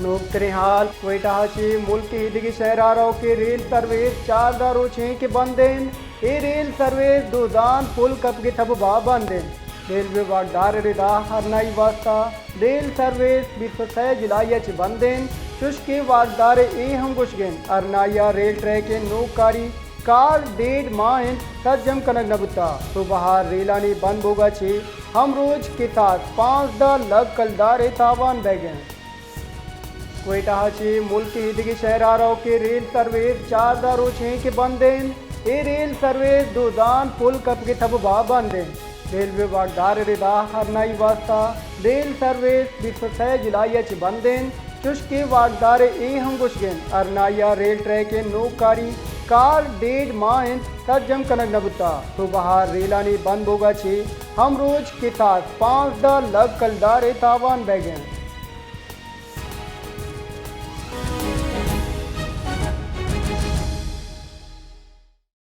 نوکتریں حال، کوئٹہ ءَ چہ ملک ءِ ایدگہ شہر ءَ روکیں ریل سروس چاردہ روچ ایں کہ بند انت۔ اے ریل سروس دودان پل کپگ ءِ سبب ءَ بند انت۔ ریلوے واکدار ءِ ردا ہرنائی واستہ ریل سروس بیست ءُ سئے جولائی ءَ چہ بند انت، چوش کہ واکدار ءِ اے ہم گوشگ انت ہرنائی ءَ ریل ٹریک ءِ نوکاری کار ڈیڑھ ماہ انت سرجم کنگ نہ بوتگ۔ صوبہ ءَ ریلانی بند بوگ ءَ چہ ہمروچ کساس پانزدہ لکھ کلدار ءِ تاوان بیگ ءَ انت۔ کوئٹہ ءَ چہ ملک ءِ ایدگہ شہر ءَ روکیں ریل سروس چاردہ روچ ایں کہ بند انت۔ اے ریل سروس دودان پل کپگ ءِ سبب ءَ بند انت۔ ریلوے واکدار ءِ ردا ہرنائی واستہ ریل سروس بیست ءُ سئے جولائی ءَ چہ بند انت، چوش کہ واکدار ءِ اے ہم گوشگ انت ہرنائی ءَ ریل ٹریک ءِ نوکاری کار ڈیڑھ ماہ انت سرجم کنگ نہ بوتگ۔ صوبہ ءَ ریلانی بند بوگ ءَ چہ ہمروچ کساس پانزدہ لکھ کلدار ءِ تاوان بیگ ءَ انت۔